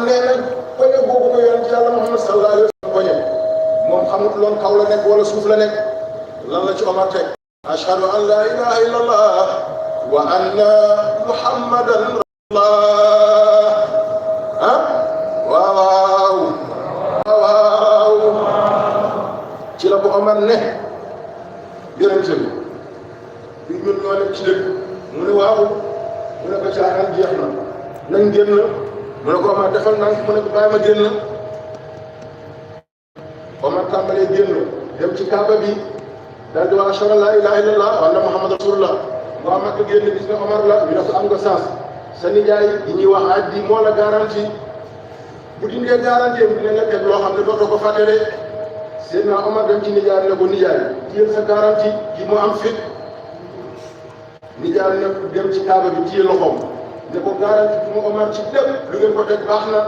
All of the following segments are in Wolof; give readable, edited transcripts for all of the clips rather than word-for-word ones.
nee na poñe boobu ko yonent yàlla Muhammad sallallahu alayhi wa sallam poñe moom xamut loon kaw la nekk wala suuf la nekk lan la ci Omar teg ashhadu an la ilaha illallah wa anna muhammadan rasulullah ah waaw waaw ci la ko Omar ne yonent bi ñun ñoo nekk ci dëgg mu ne waaw mu ne ko caaxaan jeex na nañ génn mu ne ko Omar defal nank mu ne ko bàyyi ma génn Omar tàmbalee génn dem ci kaaba bi daal di wax ashhadu an laa ilaaha illallah wa anna muhammad rasulullah mu am ak génn gis nga Omar la ñu ne ko am nga sens sa nijaay yi ñuy wax addi moo la garanti bu dindee garanti am dina la teg loo xam ne dootoo ko fàtte de Seydina Omar dem ci nijaay ne ko nijaay téyel sa garanti ki mu am fit nijaay ne dem ci kaaba bi téye loxoom ne ko garanti bi mu Omar ci lépp lu ngeen ko teg baax na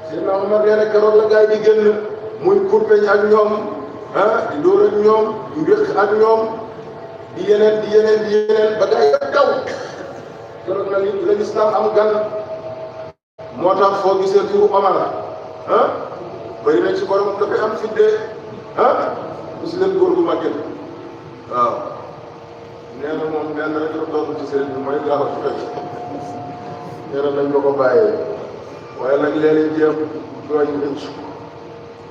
Seydina Omar nee na keroog la gaay di génn muy kurpeñ ak ñoom di dóor ak ñoom di mbéq ak ñoom di yeneen ba gaay yëpp daw keroog na la lislaam am gan moo tax foo gisee turu Omar bëri na ci borom dafay am fidde gis leen góor gu màgget waaw nee na moom benn rek la doon ci sëriñ bi mooy gaaw a fekk nee na nañ ma ko bàyyee waaye nag léeg-léeg jéem dooñ rëcc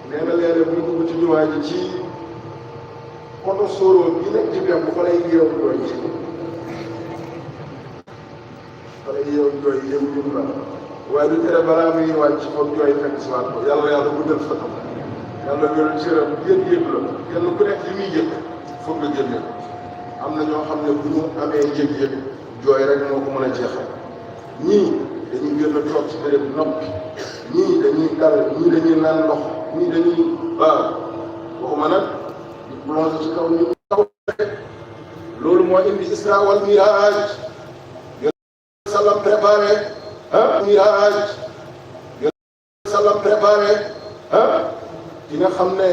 nee na léeg-léeg bu ñu dugg ci jumaa ji ci poto sóoróo bi nekk ci biir bu fa lay yeew jooy fa lay yeew jooy yeew jum la waaye du tere balaa muy wàcc foog jooy fekk si waat ko yàlla guddal fatam yàlla wéral cëram yëg la kenn ku nekk li muy yëg foog nga génne am na ñoo xam ne bu ñu amee yëg-yëg jooy rek moo ko mën a jeexal ñii dañuy gën a toog ci béréb noppi ñii dañuy dal ñii dañuy naan ndox ñii dañuy waaw waxuma nag di plongé ci kaw ñu kaw loolu moo indi isra wal miraj sallam préparé miraj sallam préparé ki nga xam ne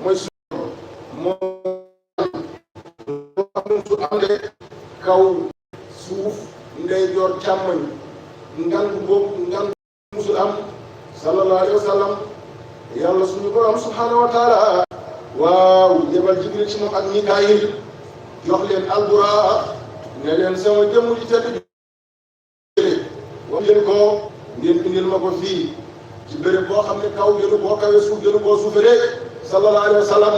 mooy su su àndee kaw suuf ndeyjoor càmmoñ ngan musul am sallallahu alayhi wa sallam yàlla suñu borom subhanahu wa taala waaw yebal Jibril ci moom ak Mikaayil jox leen albura ne leen sama jëmm ji tedd wax leen ko ngeen indil ma ko fii ci béréb boo xam ne kaw gënu boo kawee suuf gënu boo suufee de sallallahu alayhi wa sallam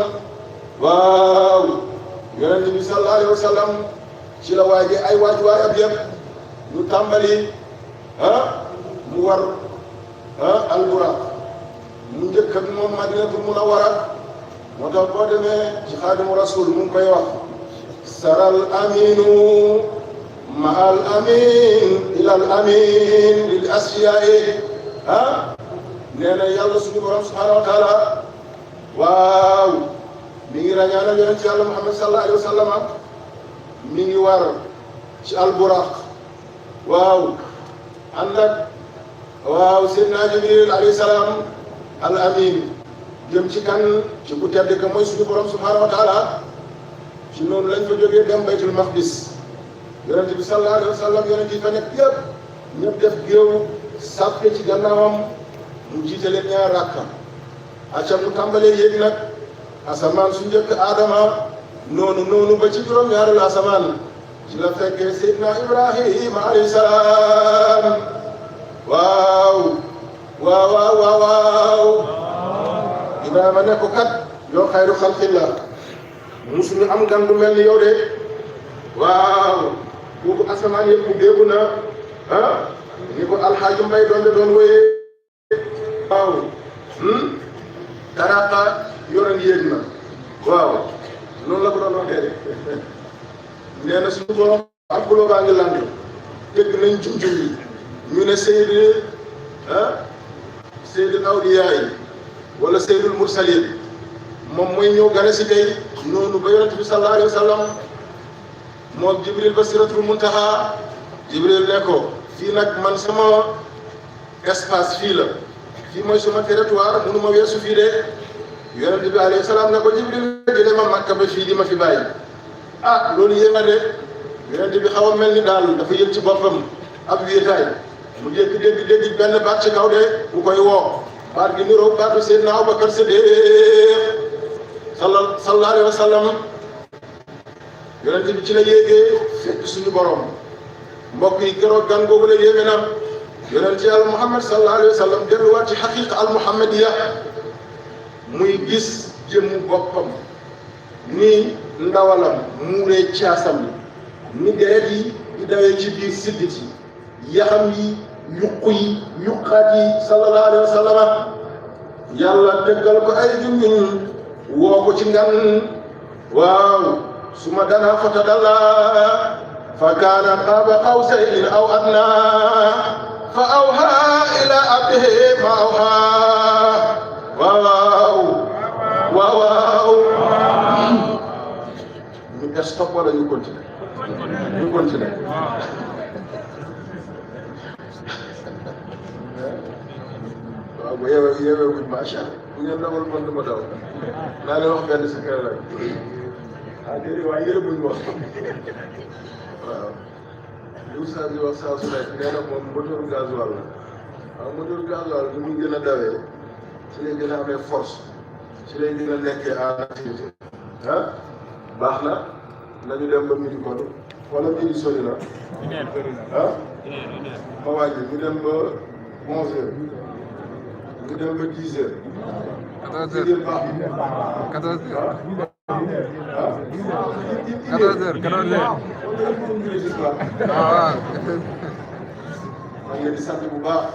waaw yonent bi sallallahu alayhi wa sallam ci la waaje ay waajuwaay ab yëpp ñu tàmbali mu war albura mu njëkk ak moom madinatul munawwara moo tax boo demee ci xaadimu rasul mu ngi koy wax saral aminu ma al amin ila al amin lil asfiyae nee na yàlla suñu borom subhanahu wa taala waaw mi ngi ràññaanal yonent ci yàlla Muhammad sallallahu alayhi wa sallam mi ngi war ci alburaq waaw ànd ak waaw Seydina Jibril alayhi salaam al amin jëm ci kan ci ku tedd ka mooy suñu borom subhanahu wa taala ci noonu lañ fa jógee dem baytul maqdis yonent bi sallallahu alayhi wa sallam yonent yi fa nekk yëpp ñëpp def géew sàppe ci gannaawam mu jiite leen ñaar rakka acam mu tàmbalee yéeg nag asamaan su njëkk aadama noonu ba ci juróom-ñaareelu asamaan ci la fekkee Seydina Ibrahima alayhi salaam waaw Ibrahima ne ko kat yow xayru xalqillah musuñu am gan lu mel ni yow de waaw boobu asamaan yëpp mu déggu na ni ko alxaaji Mbay doon wéyee waaw taraka yoran yéeg na waaw noonu la ko doon waxee de nee na suñu borom alkuloo baa ngi landi dégg nañ jum-jum yi ñu ne seydul awliyaa yi wala seydul mursalin moom mooy ñëw gane si tey noonu ba yonent bi sallallahu alayhi wa sallam moom Jibril ba siratul muntaha Jibril ne ko fii nag man sama espace fii la fii mooy suma territoire mënu ma weesu fii de yonent bi alayhi salaam ne ko Jibril jële ma Makka ba fii di ma fi bàyyi loolu yéen nga de yonent bi xaw a mel ni daal dafa yëg ci boppam ab wéetaay mu dégg benn baat ci kaw de bu koy woo baat gi niroog baatu Seydina Abubakar Siddiq sallallahu alayhi wa sallam. yonent bi ci la yéegee fekk suñu borom mbokk yi keroog gan googu la yéeme na yonent yàlla Muhammad sallallahu alayhi wa sallam delluwaat ci xaqiqa al muhammadiya muy gis jëmmu boppam ni ndawalam muuree caasam ni deret yi di dawee ci biir siddit yi yaxam yi yuqu yi yuqaat yi sallallahu alayhi wa sallam yàlla dëggal ko ay junjuñ woo ko ci ngan waaw suma dana fatadalla fa kaana qaaba qawsayni aw adnaa fa awhaa ila abdihi ma awhaa waaw ñu stop wala ñu continuer waaw bu yeewee wuñ macha allah bu ngeen dawal man dama daw naa leen wax benn secret rek déedéet waaye yëre buñ wax waaw li Oustaz di wax saa su nekk nee na moom moteur gasoil la waaw moteur gasoil bi muy gën a dawee ci lay gën a amee force ci lay gën a nekkee en activité baax na nañu dem ba midi kon wala midi sori na ma wàññi ñu dem ba 11 heures ñu dem ba 10 heures 14 heures baax na 14 heures 14 heures waaw maa ngi leen di sant bu baax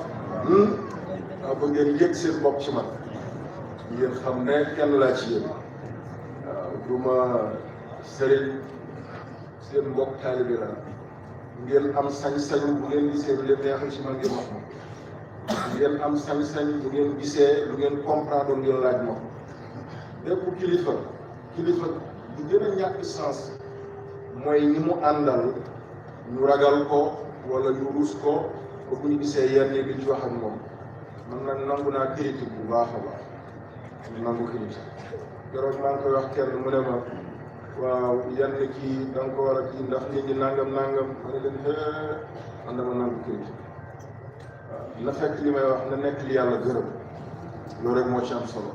waaw ba ngeen yëg seen bopp ci man ngeen xam ne kenn laa ci yéen waaw du ma sëriñ seen mbokk taalibe la ngeen am sañ-sañ bu ngeen gisee lu leen neexul ci man ngeen wax ma ngeen am sañ-sañ bu ngeen gisee lu ngeen comprendre ngeen laaj ma bépp kilifa bu gën a ñàkk sens mooy ñi mu àndal ñu ragal ko wala ñu ruus ko ba bu ñu gisee yenn yi duñ ci wax ak moom man nag nangu naa critique bu baax a baax nangu critique keroog maa ngi koy wax kenn mu ne ma waaw yenn kii da nga ko war a kii ndax nit ñi nangam ma ne leen man dama nangu critique waaw na fekk li may wax na nekk li yàlla gërëm loolu rek moo ci am solo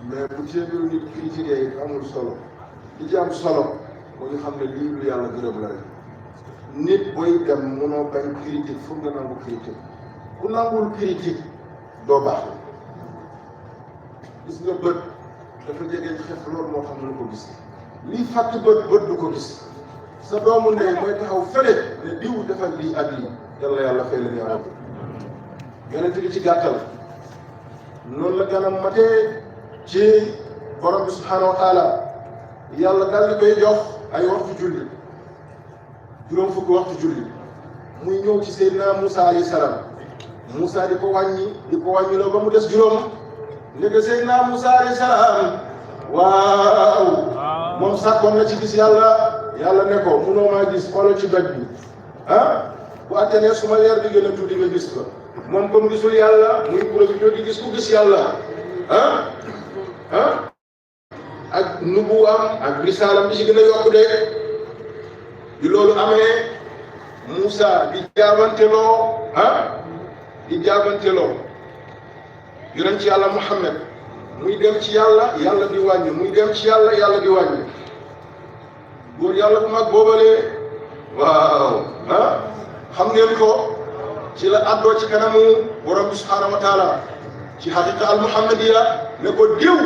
mais bu téeméeru nit critiqué yi amul solo li ci am solo moo ñu xam ne lii lu yàlla gërëm la rek nit booy dem mënoo bañ critique foog nga nangu critique ku nangul critique doo baax la gis nga bët dafa jege xef loolu moo xam ne ko gis lii fàtt bët du ko gis sa doomu ndey mooy taxaw fële ne diw defal lii ak lii yàlla fay leen yàlla yonent bi ci gàttal noonu la ganam matee ci borom bi subhaanahu wa taala yàlla daal di koy jox ay waxtu julli juróom fukki waxtu julli muy ñëw ci Seydina Moussa alayhi salaam Moussa di ko wàññi loo ba mu des juróom ndeke Seydina Moussa alayhi salaam waaw moom sàkkoon na ci gis yàlla ne ko munoo maa gis xoolal ci doj bi bu atténé suma leer bi gën a tuuti nga gis ko moom comme gisul yàlla muy profité di gis ku gis yàlla ak nubu am ak risaalam bi ci gën a yokku de di loolu amee Moussa di jaabanteloo yonent ci yàlla Muhammad muy dem ci yàlla di wàññi muy dem ci yàlla di wàññi góor yàlla bu mag boobalee waaw xam ngeen ko ci la àddoo ci kanamu borom bi subhaanahu wa taala ci xaqiqa al muhammadiya ne ko diw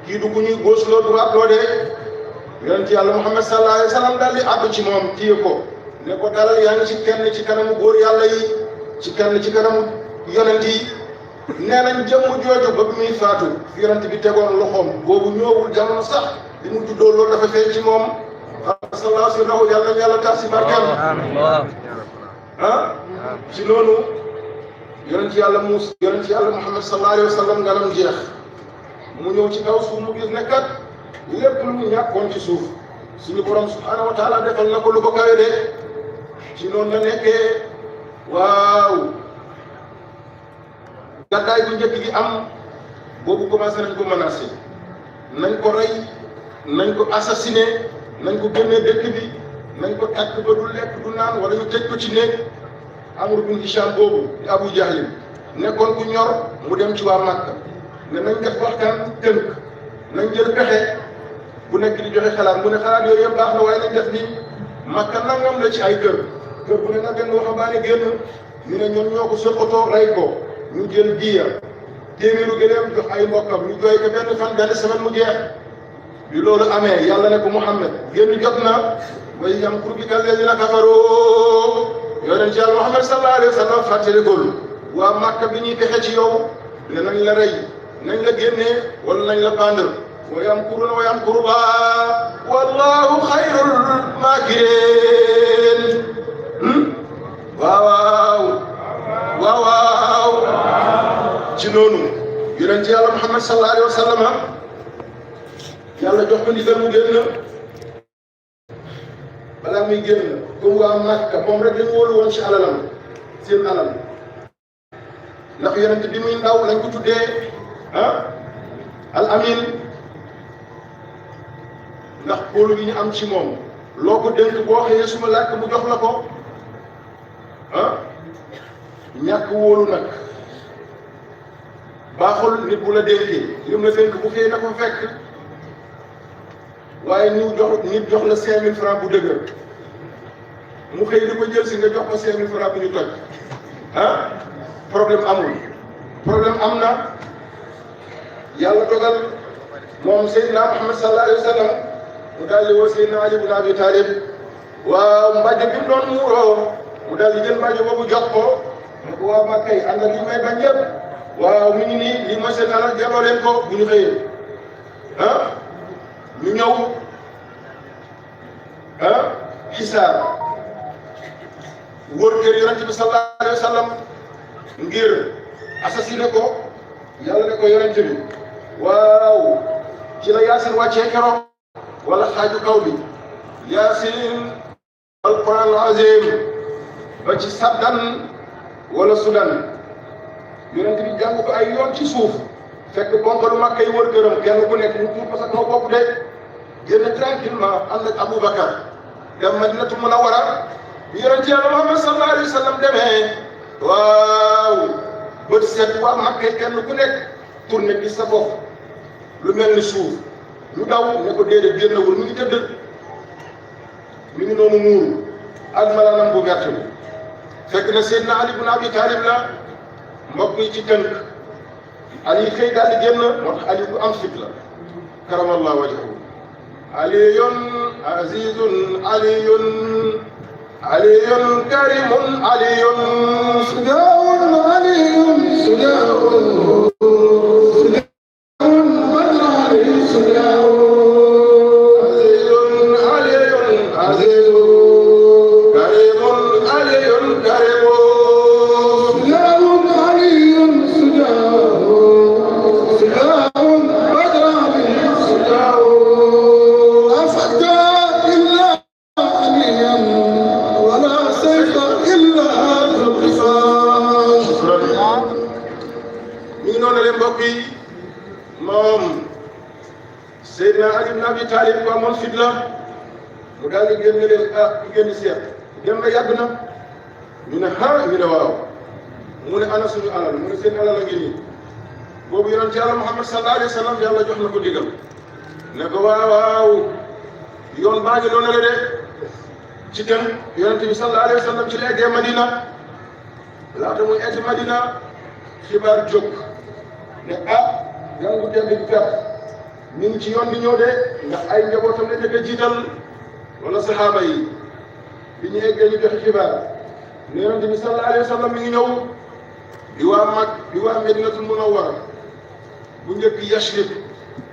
kii du ku ñuy góosloo droit loo de yonent yàlla Muhammad sallallahu alayhi wa sallam daal di àddu ci moom téye ko ne ko dalal yaa ngi ci kenn ci kanamu góor yàlla yi ci kenn ci kanamu yonent yi nee nañ jëmm jooju ba bi muy faatu fi yonent bi tegoon loxoom boobu ñëwul jamono sax li mu juddoo loolu dafa feeñ ci moom sallallahu alayhi wa sallam yàlla nañ yàlla tax si barkeem ci noonu yonent yàlla Muhammad sallallahu alayhi wa sallam ngalam jeex mu ñëw ci kaw suuf mu gis ne kat lépp lu mu ñàkkoon ci suuf suñu borom subhaanahu wa taala defal na ko lu ko kawe de ci noonu la nekkee waaw gàddaay bu njëkk gi am boobu commencé nañ ko menacé nañ ko rey nañ ko assassiné nañ ko génnee dëkk bi nañ ko takk ba du lekk du naan wala ñu tëj ko ci néeg Amr bin Hisham boobu di Abu Jahl nekkoon ku ñor mu dem ci waa Makka ne nañ def waxtaan tënk nañ jël pexe bu nekk di joxe xalaat mu ne xalaat yooyu yëpp baax na waaye nañ def ni Makka nangam la ci ay kër bu ne na benn waxambaane génn ñu ne ñoom ñoo ko soqatoo rey ko ñu jël diya téeméeru gëléem jox ay mbokkam ñu jooy ko benn fan benn semaine mu jeex bi loolu amee yàlla ne ko Muhammad génn jot na way yamkuru bika alladina kafaroo yonent yàlla Muhammad sallallahu alayhi wa sallam fàttalikul waa Makka bi ñuy pexe ci yow ne nañ la rey nañ la génnee wala nañ la pendre wa yamkuruna wa yamkuru Allaah wallahu xayrul maakirin waaw ci noonu yonent yàlla Muhammad sallallahu alayhi wa sallam yàlla jox ko ndigal mu génn balaa muy génn comme waa Makka moom rek dañu wóolu woon ci alalam seen alal ndax yonent bi muy ndaw lañ ko tuddee al amin ndax kóolu gi ñu am ci moom loo ko dénk boo xëyee suma làkk mu jox la ko ñàkk wóolu nag baaxul nit bu la dénkee lim la dénk bu xëyee na ko fekk waaye nit jox la 5000 francs bu dëgër mu xëy di ko jël si nga jox ko 5000 francs bu ñu toj problème amul problème am na yàlla dogal moom Seydina Muhammad sallallahu alayhi wa sallam mu daal di woo Seydina Ali ibn Abi Talib waaw mbàjj bi mu doon muuroo mu daal di jël mbàjj boobu jox ko mu ko waa ma kay ànd ak li may bañ yëpp waaw mu ngi nii li mooy seen alal delloo leen ko bu ñu xëyee ñu ñëw xisaar wër kër yonent bi sallallahu alayhi wa sallam ngir assassiné ko yàlla ne ko yonent bi waaw ci la yaasin wàccee keroog wala xaaju kaw bi yaasin alquran azim ba ci saddan wala sudan yonent bi jàng ko ay yoon ci suuf fekk bonkalu Makka yi wër këram kenn ku nekk ñu tuur parce que moo bokk de génn tranquillement ànd ak Aboubacar dem Madinatu Munawwara bi yonent yàlla Muhammad sallallahu alayhi wa sallam demee waaw bët seet waa Makka kenn ku nekk tourné bi sa bopp lu mel ni suuf ñu daw ne ko déedéet génnawul mu ngi tëdd mi ngi noonu muuru ak malaanam bu vert bi fekk na Seydina Ali ibn Abi Talib la mbokk yi ci tënk Ali xëy daal di génn moo tax Ali ku am fit la karamallahu wajhahu aliyun azizun aliyun aliyun karimun aliyun sujaun aliyun sujaun Talib ko amoon fit la mu daal di génn leen di génn seet dem ba yàgg na ñu ne ñu ne waaw mu ne ana suñu alal mu ne seen alal a ngi nii boobu yonent yàlla Muhammad sallallahu alayhi wa sallam yàlla jox na ko digal ne ko waaw yoon baa ngi noonu la de ci dem yonent bi sallallahu alayhi wa sallam ci la eggee Madina laata muy egg Madina xibaar jóg ne gan gu tedd bi kat ñu ngi ci yoon bi ñëw de ndax ay njabootam la njëkk a jiital wala saxaaba yi bi ñu eggee ñu joxe xibaar ne yonent bi sallallahu alayhi wa sallam mi ngi ñëw di waa mag di waa Medinatul Munawwara bu njëkk Yasrib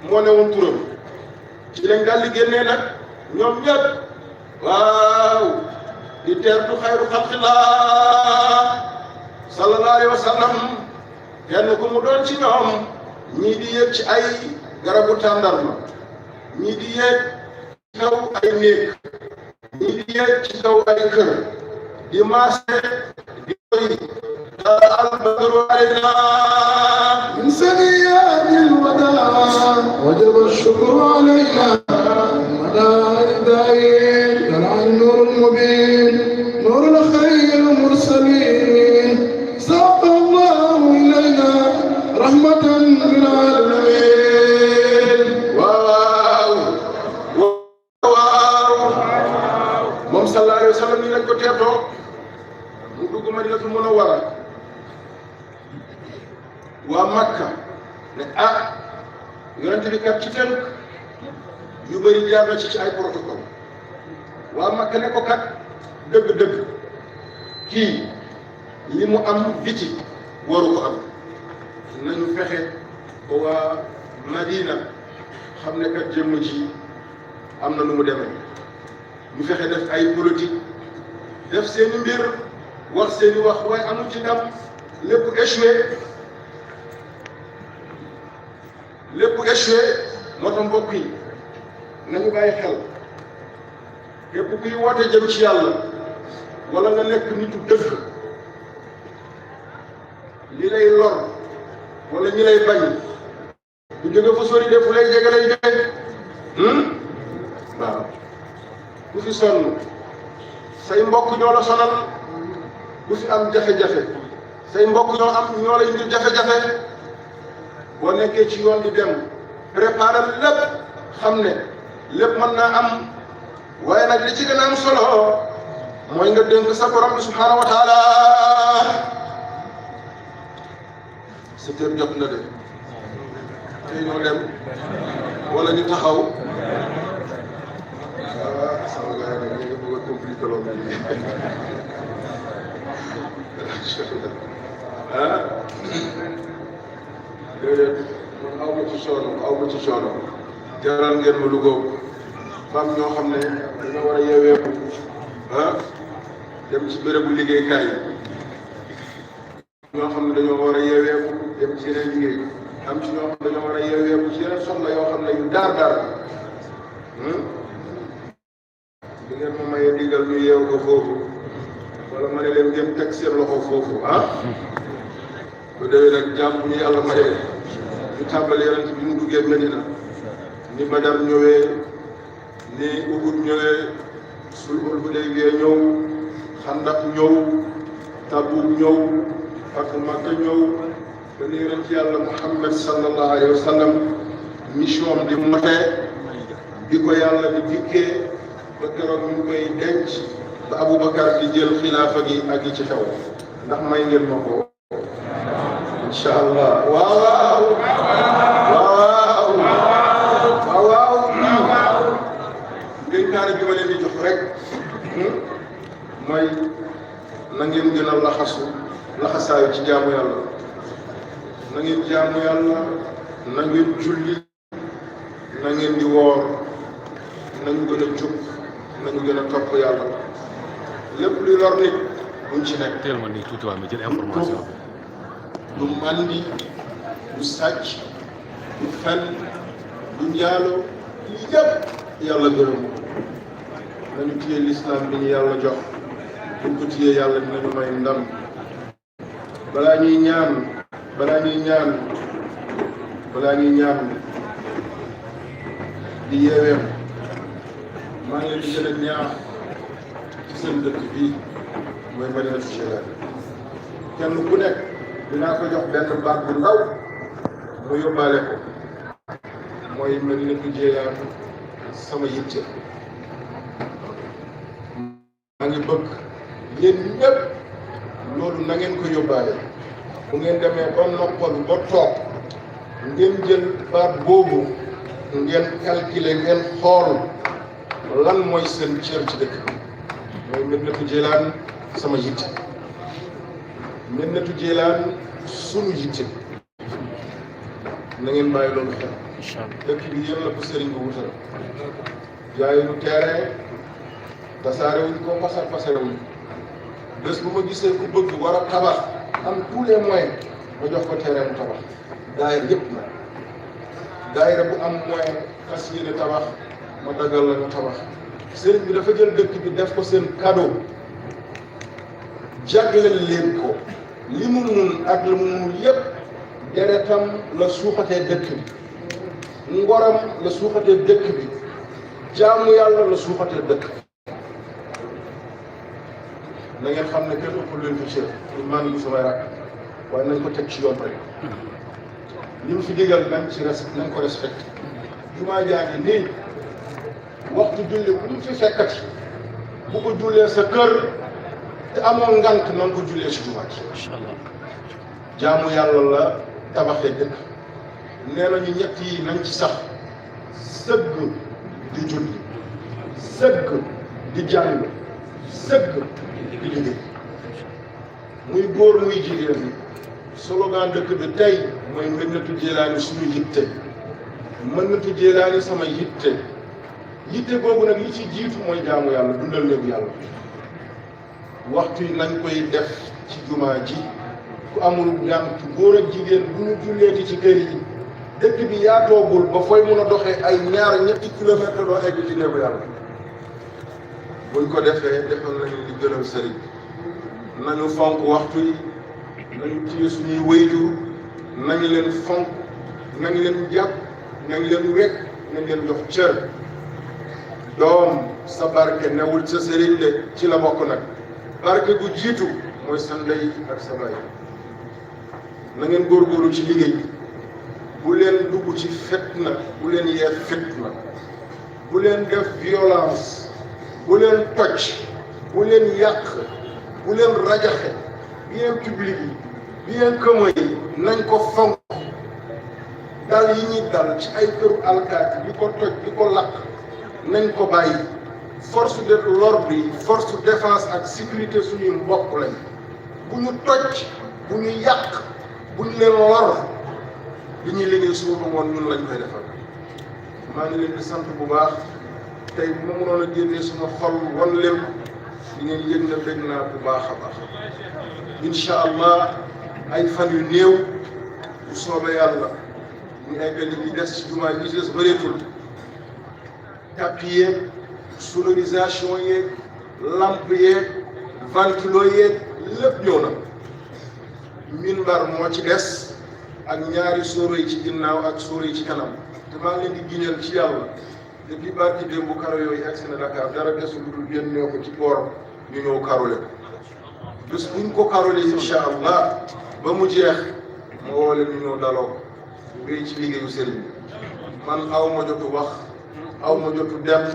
moo ne woon turam ci lañ daal di génnee nag ñoom ñëpp waaw di teertu xayru xalqillah sallallahu alayhi wa sallam kenn ku mu doon ci ñoom ñii di yëg ci ay garabu tàndarma ñii di yéeg ci kaw ay néeg ñii di yéeg ci kaw ay kër di maase di koy albadru alayna min saniyati alwadaa wajaba shukru alayna madaari dayin طلع النور المبين نور الخير المرسلين mu dugg Madinatul Munawwara waa Makka ne yonent bi kat ci tënk yu bëri jaar na ci ay protocole waa Makka ne ko kat dëgg-dëgg kii li mu am biti waru ko am nañu fexe ba waa Madina xam ne kat jëmm ji am na nu mu demee ñu fexe def ay politique def seeni mbir wax seeni wax waaye amul ci ndam lépp échoué moo tax mbokk yi nañu bàyyi xel képp kuy woote jëm ci yàlla wala nga nekk nitu dëgg li lay lor wala ñi lay bañ bu jóge fa sori def lay jege lay jóge waaw ku fi sonn say mbokk ñoo la sonal ku fi am jafe-jafe say mbokk ñoo lay indi jafe-jafe boo nekkee ci yoon di dem préparer lépp xam ne lépp mën naa am waaye nag li ci gën a am solo mooy nga dénk sa borom bi subhaanahu wa taala. sept heures jot na de tey ñoo dem wala ñu taxaw sama gars yi nag ñu ngi bëgg a compliqué loolu déedéet man aw ma ci coono jaral ngeen ma dugg fam ñoo xam ne dañoo war a yeeweeku dem ci bérébu liggéeykaay ñoo xam ne dañoo war a yeeweeku dem ci yeneen liggéey am ci ñoo xam ne dañoo war a yeeweeku ci yeneen soxla yoo xam ne yu daar di ngeen ma mayee digal ñu yeew ko foofu wala ma ne leen ngeen teg seen loxo foofu bu déwee nag jàmm bu ñu yàlla mayee ñu tàmbali yonent bi mu duggee Medina ni Badar ñëwee ni Uhud ñëwee Sulhul Hudaybiya ñëw Xandaq ñëw Tabuk ñëw Fatu Makka ñëw ba ni yonent yàlla Muhammad sallallahu alayhi wa sallam mission di motee bi ko yàlla di dikkee ba keroog ñu koy denc ba Aboubacar di jël xilaafa gi ak yi ci xew ndax may ngeen ma ko incha allah waaw dénkaane bi ma leen di jox rek mooy na ngeen gën a laxasaayu ci jaamu yàlla na ngeen jaamu yàlla na ngeen julli na ngeen di woor nañu gën a jub nañu gën a topp yàlla lépp luy lor nit buñ ci nekk. teel ma nii tuuti waa ma jël information du mandi du sàcc du fen du njaalo lii yëpp yàlla gërëm nañu téye lislaam bi ñu yàlla jox buñ ko téyee yàlla dinañu may ndam balaa ñuy ñaan di yeeweem maa ngi leen di gën a ñaax ci seen dëkk bii mooy Madinatu Cheikh kenn ku nekk dinaa ko jox benn baat bu ndaw mu yóbbaale ko mooy Madinatu Cheikh sama yitte maa ngi bëgg yéen ñëpp loolu na ngeen ko yóbbaale bu ngeen demee ba noppalu ba toog ngeen jël baat boobu ngeen calculer ngeen xool lan mooy seen cër ci dëkk bi mooy Madinatu Cheikh sama yitte Madinatu Cheikh sunu yitte na ngeen bàyyi loolu xel dëkk bi yéen la ko sëriñ bi wutal jaay lu terrain tasaare wuñ ko pasare wuñ bés bu ma gisee ku bëgg war a tabax am tous les moyens ma jox ko terrain mu tabax daayira yëpp na daayira bu am moyen fas yéene tabax ma daggal la nga tabax sëriñ bi dafa jël dëkk bi def ko seen cadeau jagleel leen ko li mu mun ak li mu mun yëpp deretam la suuxatee dëkk bi ngoram la suuxatee dëkk bi jaamu yàlla la suuxatee dëkk bi na ngeen xam ne kenn ëpp leen fi cër maa ngi samay rakk waaye nañ ko teg ci yoon rek li mu fi digal nañ ko respecté jumaa jaa ngi nii waxtu julli bu mu fi fekkati bu ko jullee sa kër te amoon ngant na nga ko jullee si jumaa ji. incha allah. jaamu yàlla la tabaxee dëkk nee nañu ñett yi nañ ci sax sëgg di julli sëgg di jàng sëgg di liggéey muy góor muy jigéen slogan dëkk bi tey mooy Médinatoul Djilani suñu yitte Médinatoul Djilani sama yitte yitte boobu nag li ci jiitu mooy jaamu yàlla dundal néegu yàlla waxtu yi nañ koy def ci jumaa ji ku amul ngànt góor ak jigéen bu ñu julleeti ci kër yi dëkk bi yaatoogul ba fooy mun a doxee ay ñaar ñetti kilomètre doo egg ci néegu yàlla buñ ko defee defal nañu li gënal sëriñ nañu fonk waxtu yi nañu téye suñuy wéyjur nañu leen fonk nañu leen jàpp nañu leen wekk nañu leen jox cër doom sa barke newul sa sëriñ de ci la bokk nag barke bu jiitu mooy sa ndey ak sa baay na ngeen góorgóorlu ci liggéey bu leen dugg ci fitna bu leen yee fitna bu leen def violence bu leen toj bu leen yàq bu leen rajaxe bien public yi bien commun yi nañ ko fonk dal yi ñuy dal ci ay këru alkaati di ko toj di ko lakk nañ ko bàyyi force de l'ordre yi force de défense ak sécurité suñuy mbokk lañ bu ñu toj bu ñu yàq bu ñu leen lor li ñuy liggéey suba ba ngoon ñun lañ koy defal maa ngi leen di sant bu baax tey bu ma mënoon a génnee suma xol wan leen di ngeen yëg na bëgg naa bu baax a baax incha allah ay fan yu néew bu soobee yàlla ñu eggali li des ci jumaa yi des bëreetul tapis yeeg sonorisation yeeg lampe yeeg ventilo yeeg lépp ñëw na minbar moo ci des ak ñaari sóoro yi ci ginnaaw ak sóoro yi ci kanam te maa ngi leen di giñal ci yàlla depuis barki démb bu karo yooyu agsi na Dakar dara desul lu dul génnee ko ci boor ñu ñëw karole bés buñ ko karole incha allah ba mu jeex ma woo leen ñu ñëw daloo wéy ci liggéeyu sëriñ bi man aw ma jotu wax aw ma jotu dem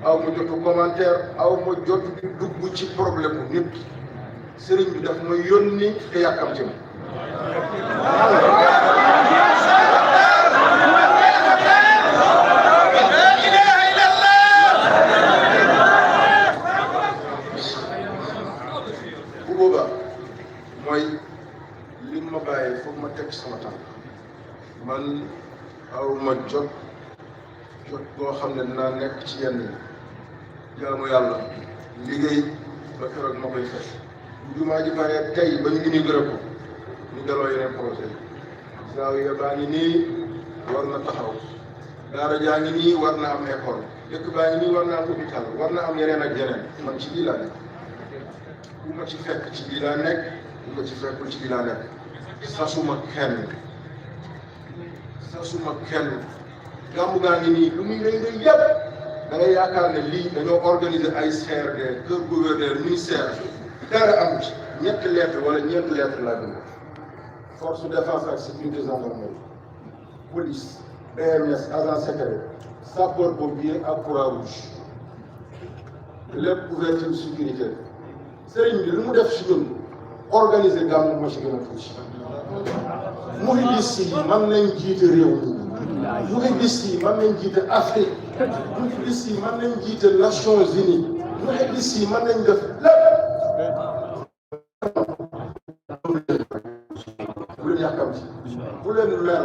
aw ma jotu commentaire aw ma jotu di dugg ci problème bu nit sëriñ bi daf ma yónni te yàkkamti ma bu boobaa mooy li ma bàyyi foog ma teg sama tànk man aw ma jot boo xam ne dinaa nekk ci yenn yi jaamu yàlla liggéey ba keroog ma koy fekk bu jumaa ji paree tey ba ñu ngi gërëm ko ñu daloo yeneen projet zaawiya baa ngi nii war na taxaw daara jaa ngi nii war na am école dëkk baa ngi nii war na am hôpital war na am yeneen ak yeneen man ci lii laa nekk bu ma ci fekk ci lii laa nekk bu ma ci fekkul ci lii laa nekk sasuma kenn gàmmu gaa ngi nii lu muy ngay ngay yëpp da ngay yaakaar ne lii dañoo organiser ay CRD kër gouverneur ministère dara am ci ñetti lettre wala ñeenti lettre laa bind force de défense ak sécurité gendarmerie police BMS agent secret sapeur pompier ak Croix-Rouge lépp couverture sécurité sëriñ bi lu mu def si ñun organiser gàmmu ma ci gën a tuuti muhidis yi mën nañ jiite réew mi muhidis yi mën nañ jiite Afrique muhidis yi mën nañ jiite Nations Unies muhidis yi mën nañ def lépp bu leen yàkkamti bu leen mer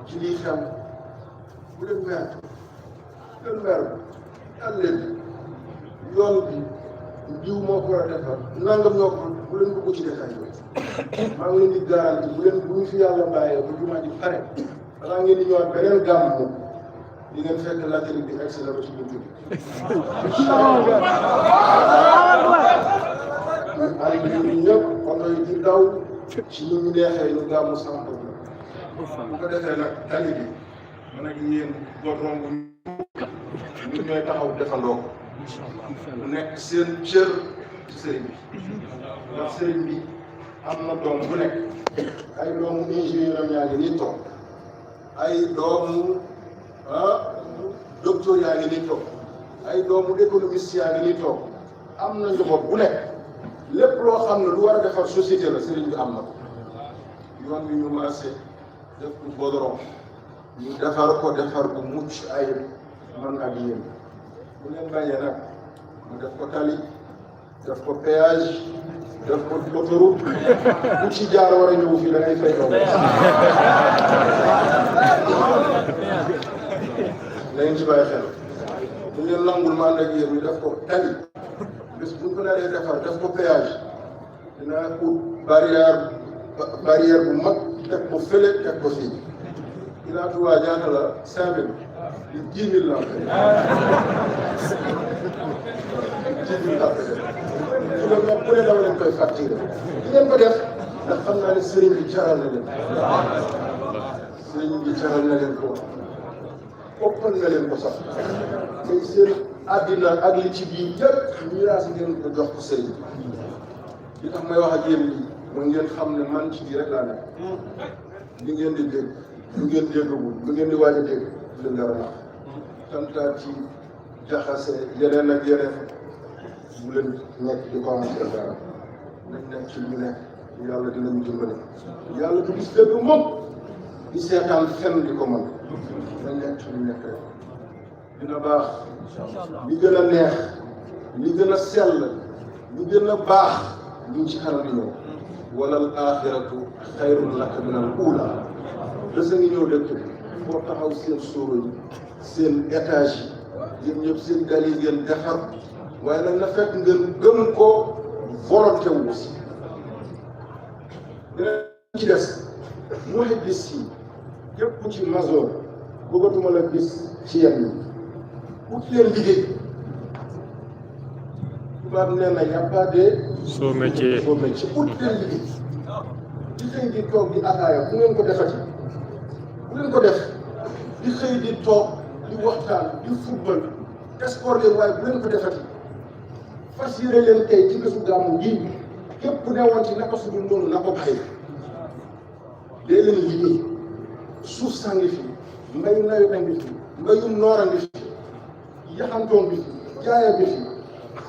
ci lii xew bu leen mer dal leen yoon bi jiw moo ko war a defar nangam ñoo ko bu leen dugg ci détail yooyu maa ngi leen di garanti bu ñu fi yàlla bàyyee bu jumaa ji pare balaa ngeen di ñëwaat beneen gàmmu di ngeen fekk latérite bi egsi na ba ci buntu bi ànd ñu ñëpp oto yi di daw ci ñu neexee ñu gàmmu sans problème bu ko defee nag tali bi man ak yéen godron bu ñu ñooy taxaw defandoo ko mu nekk seen cër ci sëriñ bi ndax sëriñ bi am na doom bu nekk ay doomu ingénieur am yaa ngi nii toog ay doomu docteur yaa ngi nii toog ay doomu économiste yaa ngi nii toog am na njaboot bu nekk lépp loo xam ne lu war a defar société la sëriñ bi am na ko yoon bi ñu maase def ko goudron ñu defar ko defar bu mucc ayib man ak yéen bu leen bañee nag mu def ko tali def ko péage def ko autoroute ku ci jaar war a ñëw fii da ngay fay kaw nañ ci bàyyi xel bu ngeen nangul ma ànd ak yéen ñu def ko tali bés bu ñu ko naree defar def ko péage dinaa ut barrière bu mag teg ko fële teg ko fii Ila Touba ñaata la 5000 di 10 000 la 10 000 la kilomètre bu ne dama leen koy facturé di leen ko def ndax xam naa ne sëriñ bi jaral na leen sëriñ bi jaral na leen ko ëppal na leen ko sax tey seen àddina ak li ci biir yëpp miraas ngeen ko jox ko sëriñ bi li tax may wax ak yéen lii mooy ngeen xam ne man ci biir rek laa nekk li ngeen di dégg lu ngeen déggagul lu ngeen di waaj a dégg leen dara nax tantaat ci jaxase yeneen ak yeneen bu leen nekk di commencé dara nañ nekk ci lu nekk yàlla dinañu dimbali yàlla du gis dëgg moom di seetaan fenn di ko mën nañ nekk ci lu nekk rek dina baax li gën a neex li gën a sell li gën a baax luñ ci kanam di ñëw wala al axiratu xayrun laka min al uula dasa ngi ñëw dëkk bi foo taxaw seen sóoro yi seen étage yi yéen ñëpp seen gal yi ngeen defar waaye nag na fekk ngeen gëm ko volonté wu si dina ci des mooy bis yi képp ku ci masoor bëggatuma la gis ci yem yi ut leen liggéey tubaab nee na y a pas de soo métier ut leen liggéey di xëy di toog di ataaya bu ngeen ko defati bu leen ko def di xëy di toog di waxtaan di football sport leen waaye bu leen ko defati fas yéene leen tey ci bésu gàmmu gi képp ku newoon ci naka suñu noonu na ko bàyyi dee leen liggéey suuf saa ngi fi mbayu nawet a ngi fi mbayum noor a ngi fi yaxantoon bi fi jaaya bi fi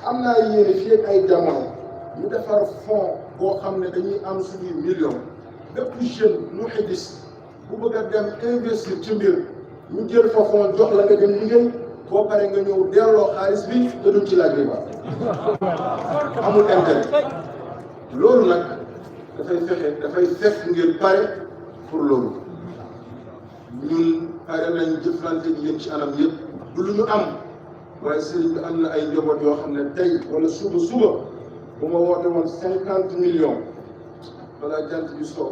am naa yéene fii ak ay jamono ñu defar fond boo xam ne dañuy am suñuy million bépp jeune mu xidis bu bëgg a dem investir ci mbir ñu jël fa fond jox la nga dem liggéey boo paree nga ñëw delloo xaalis bi te duñ ci laaj riba amul intérêt loolu nag dafay fekk ngeen pare pour loolu ñun pare nañ jëflante gi yéen ci anam yëpp du lu ñu am waaye sëriñ bi am na ay njaboot yoo xam ne tey wala suba bu ma woote woon 50 millions balaa jant bi soo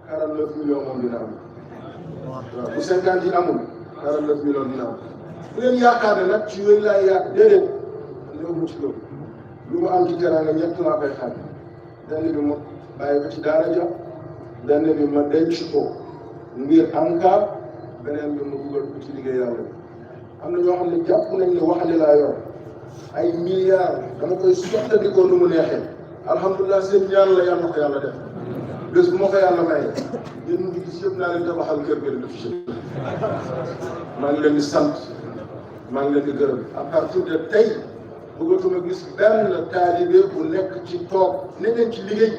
49 millions moom dina am waaw bu 50 yi amul 49 millions dina am bu leen yaakaar ne nag ci yooyu laay yaak déedéet néew mu ci loolu lu mu am ci teraanga ñett laa koy xam benn bi ma bàyyi ko ci daara ja benn bi ma denc ko ngir ANCAR beneen bi ma dugal ko ci liggéey yàlla bi am na ñoo xam ne jàpp nañ ne waxande laa yor ay milliards dama koy sottandikoo nu mu neexee alhamdulilah seen ñaan la yàlla ko yàlla def bés bu ma ko yàlla maye yéen ñu ngi gis yëpp naa leen tabaxal kër gi def ci maa ngi leen di sant maa ngi leen di gërëm à partir de tey bëggatuma gis benn taalibe bu nekk ci toog ne leen ci liggéey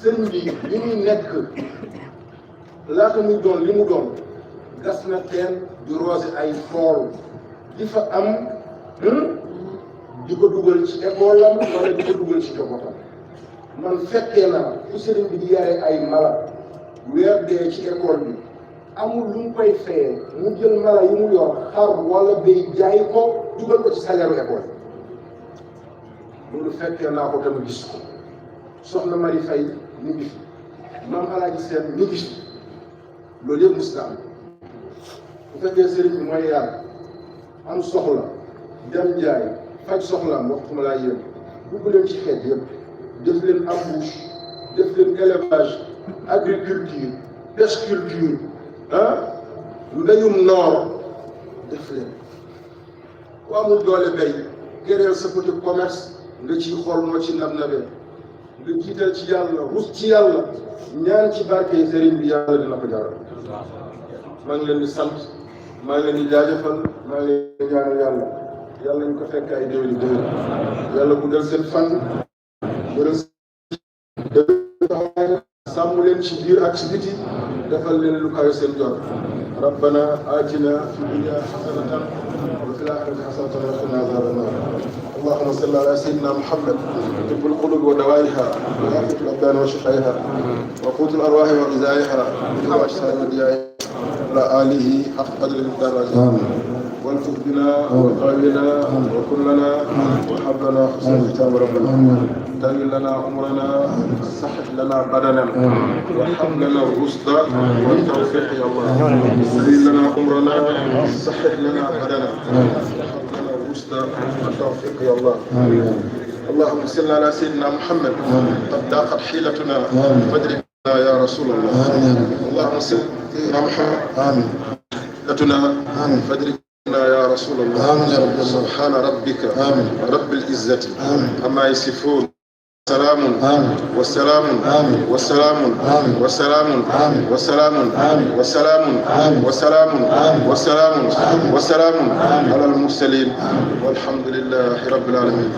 sëriñ bi li muy nekk laata muy doon li mu doon gas na teen di roose ay tool di fa am di ko dugal ci école am wala di ko dugal ci njabootam man fekkee naa fu sëriñ bi di yare ay mala weer dee ci école bi amul lu mu koy fayee mu jël mala yi mu yor xar wala béy jaay ko dugal ko ci salaire école loolu fekkee naa ko tamit gis ko soxna Mari Fay ñu ngi fi maam Alaaji Seen ñu ngi fi loolu yëpp mos na am bu fekkee sëriñ bi mooy yàlla am soxla dem jaay faj soxlaam waxtuma laa yéen dugg leen ci xeet yëpp def leen embouche def leen élevage agriculture pêcheculture mbéyum noor def leen ku amul doole béy géreel sa petit commerce nga ciy xool noo ci nab-nabee nga jiital ci yàlla rus ci yàlla ñaan ci barke sëriñ bi yàlla dina ko jaral maa ngi leen di sant maa ngi leen di jaajëfal maa ngi leen di ñaanal yàlla ñu ko fekk ay déwéni déwén yàlla guddal seen fan sàmm leen ci biir ak ci biti defal leen lu kawe seen jot rabbana atina fi dunya hasanatan wa fil akhirati hasanatan wa qina adhaban nar اللهم صل على سيدنا محمد طب القلوب ودوائها وعافية الأبدان وشفائها وقوت الأرواح وغذائها وأجساد وديائها وعلى آله حق قدر المقدار العظيم والطف بنا وقاونا وكلنا وحبنا حسن الختام ربنا طول لنا عمرنا صحح لنا بدنا وهب لنا الرشد والتوفيق يا الله طول لنا عمرنا صحح لنا بدنا والتوفيق يا الله اللهم صل على سيدنا محمد قد ضاقت حيلتنا فادركنا يا رسول الله اللهم صل على سيدنا محمد حيلتنا فادركنا يا رسول الله سبحان ربك رب العزة عما يصفون سلام والسلام والسلام والسلام والسلام والسلام والسلام والسلام والسلام على المرسلين والحمد لله رب العالمين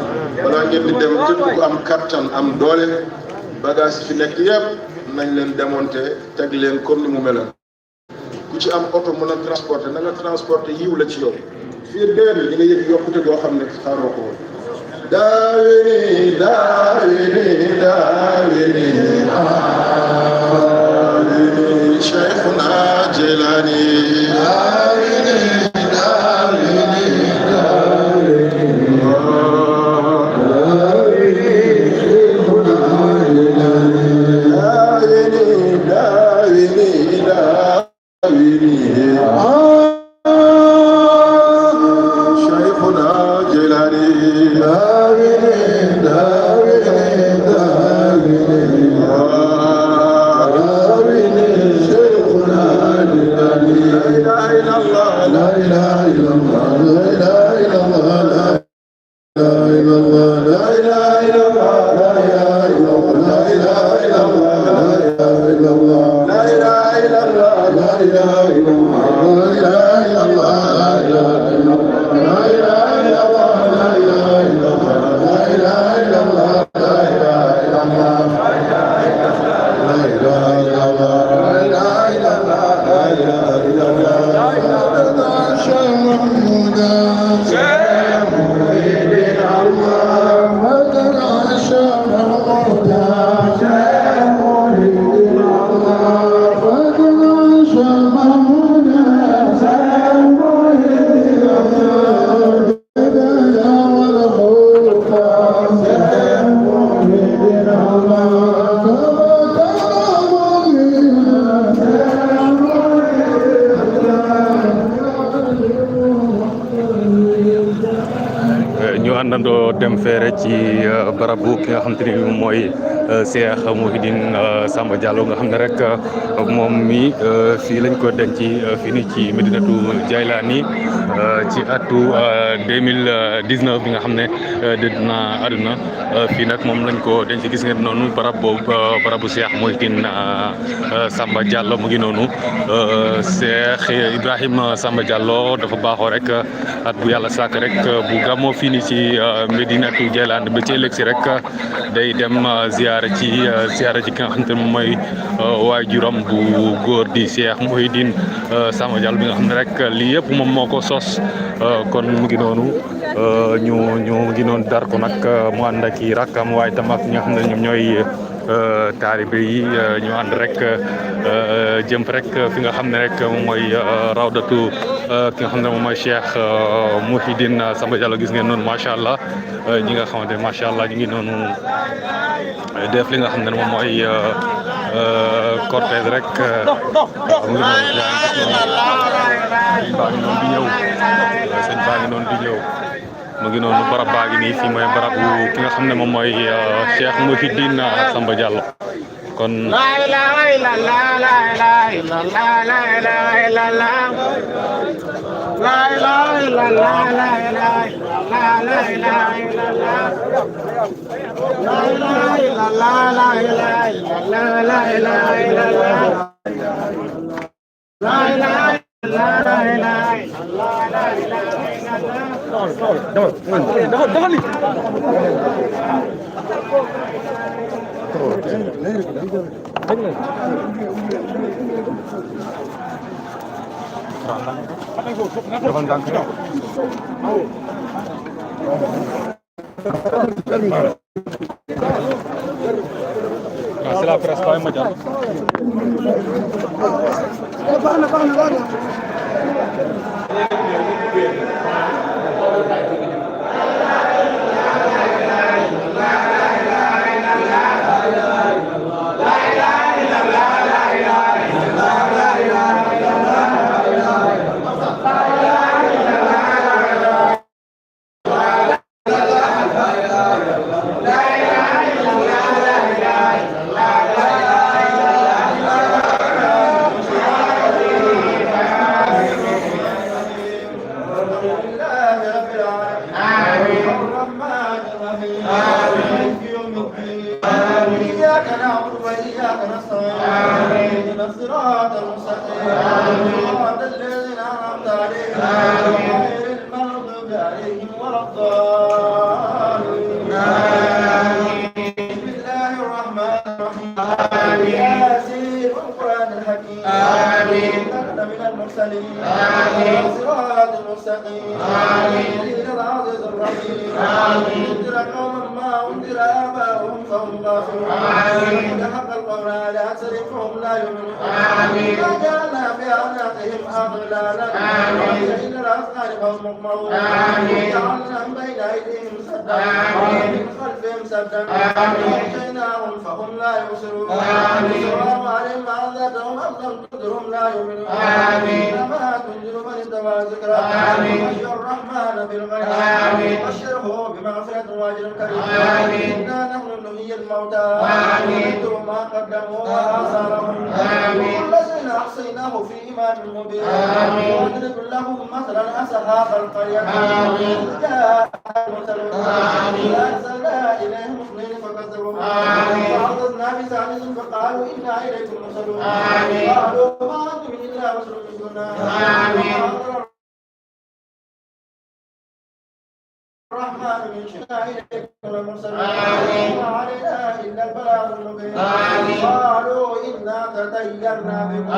wala ngeen di dem képp ku am kattan am doole bagage fi nekk yëpp nañ leen démonter teg leen comme ni mu meloon ku ci am oto mën a transporter na nga transporter yiw la ci yow fii déwén di nga yëg yokkute boo xam ne xaaroo ko woon داويني داويني داويني داويني شيخنا جيلاني داويني داويني داويني داويني داويني شيخنا جيلاني àndandoo dem feere ci barabu ki nga xam te ni mooy Cheikh Mouhidine Samba Diallo nga xam ne rek moom mi fii lañ ko denc fii nii ci Medinatu Jaylani ci atu 2019 bi nga xam ne dëdd na àdduna fii nag moom lañ ko denc gis ngeen noonu barab boobu barabu Cheikh Mouhidine Samba Diallo mu ngi noonu Cheikh Ibrahima Samba Diallo dafa baaxoo rek at bu yàlla sàkk rek bu gàmmoo fii nii ci Medinatu Jaylani ba ci ëllëg si rek day dem ziyaara ci ki nga xam te ne moom mooy waajuram bu góor di Cheikh Mouhidine Samba Diallo bi nga xam ne rek lii yëpp moom moo ko sos kon mu ngi noonu ñu ngi noonu dar ko nag mu ànd ak i rakkam waaye tam ak ñi nga xam ne ñoom ñooy taalibe yi ñu ànd rek jëm rek fi nga xam ne rek moom mooy rawdatu ki nga xam ne moom mooy Cheikh Mouhidine Samba Diallo gis ngeen noonu macha allah ñi nga xamante ne macha allah ñu ngi noonu def li nga xam ne moom mooy cortège rek mu ngi noonu baa ngi noonu di ñëw sëñ baa ngi noonu di ñëw mu ngi noonu barab baa ngi nii fii mooy barabu ki nga xam ne moom mooy Cheikh Mouhidine Samba Diallo kon la ilaha illallah la ilaha illallah la ilaha illallah la ilaha illallah la ilaha illallah la ilaha illallah la ilaha illallah la ilaha illallah la ilaha illallah la ilaha illallah c'est la presse pas immédiate. قالوا إنا تطيرنا بكم